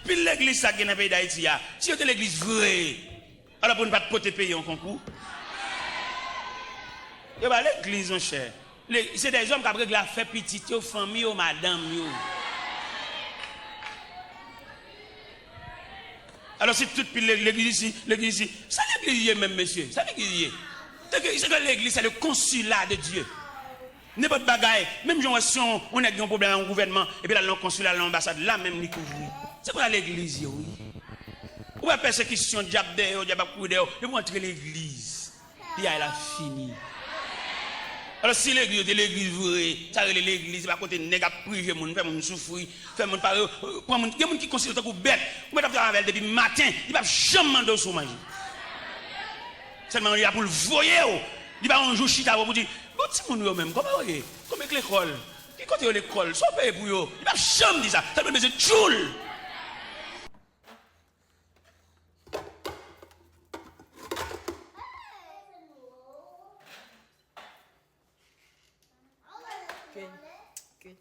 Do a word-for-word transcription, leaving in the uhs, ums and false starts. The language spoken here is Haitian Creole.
Pil legliz sa k gen nan peyi Dayiti a, si yo te legliz vre, alò pou n pa t pote peyi an konkou? Yo pa legliz, monchè. Le- Se dèzòm k ap regle afè pitit yo, fanmi yo, madanm yo. Alò, si tout pil le- legliz isi, legliz isi, sa legliz ye menm, mesye? Sa legliz ye? Se ke, se ke legliz, c'est le consulat de Dieu. Nenpòt bagay, menm jan w wè si yon, yon nèg gen yon pwoblèm ak yon gouvènman, epi l al nan yon konsila, al nan yon anbasad, la menm li kouvri. Se konsa legliz ye, wi. Ou wè pèsekisyon, dyab dèyè w, dyab ap kouri dèyè w, depi w antre legliz, piyay la fini. Alò, si legliz yo te legliz vre, sa rele legliz, se pa kote nèg ap prive moun, fè moun soufri, fè moun pa re- pran moun, gen moun ki konsidere w tankou bèt, ou mèt ap travay avè l depi maten, li p ap janm mande w si w manje. Sèlman li la pou l voye w. Li pa yon jou chita pou di, bon, timoun yo menm, kòman yo ye? Kòman k lekòl? Ki kote yo lekòl? Sa w peye pou yo? Li p ap janm di sa. Sèlman l bezwen tchoul. Good. Good.